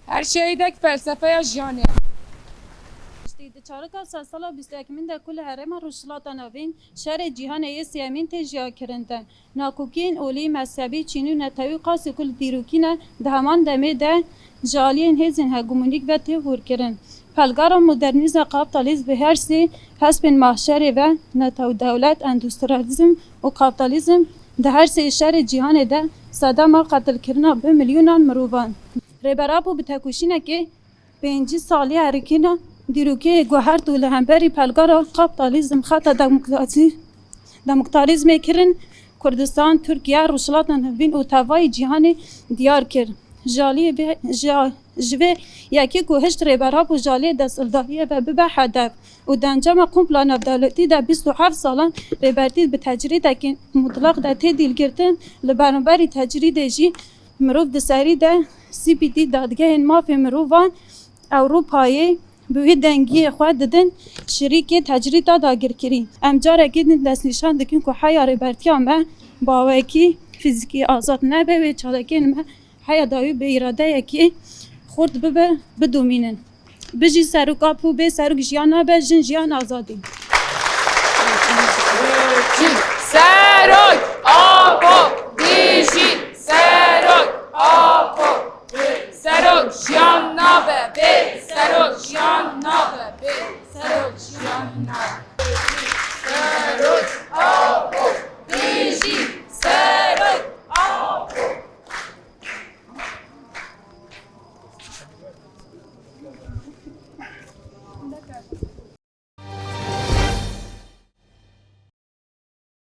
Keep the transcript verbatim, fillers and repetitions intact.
Her şehîdek felsefeya jiyanê. Piştî di çarika sedsala bîst û yekemîn de ku li herêma Rojhilata Navîn şerê cîhanê yê sêyemîn tê jiyakirin de, nakokiyên olî, mezhebî, çînî û netewî qasî ku li dîrokî ne, di heman demê de ji aliyên hêzên hegemonîk ve tê hûrkirin. Pelgara modernîzm û kapîtalîzm bi her sê hespên mahşerê ve, netew, dewlet, endûstriyalîzm û kapîtalîzm, di her sê şerê cîhanê de sedema qetilkirina bi milyonan mirovan. Rêber Apo bi tekoşînekê pêncî salî erikîna dîrokê guhert û li hemberî pelgara kapîtalîzm xeta demokrasî, demokratîzmê kirin Kurdistan, Tirkiye, Rojhilata Navîn û tevayî cîhanê diyar kir. Ji aliyê vê, ji, ji vê yekê ku hişt Rêber Apo ji aliyê desthilatdariyê ve bibe hedef û di encama kompla navdewletî de bîst û heft salan rêbertî bi tecrîdekî mutlaq de tê dîlgirtin, li beramberî tecrîdê jî mirov di serî de C P T, Dadgehên Mafê Mirovan Ewropayê, bi wî dengiyê xwe didin şirîkê tecrîda dagirkirî. Em carekê din destnîşan dikin ku heya rêbertiya me bawekî fîzîkî azad nebe, wê çalakiyên me heya dawî bi îradeyekî xurt bibe, bidomînin. Bijî Serok Apo, bê Serok jiyan nabe, jin jiyan azadî.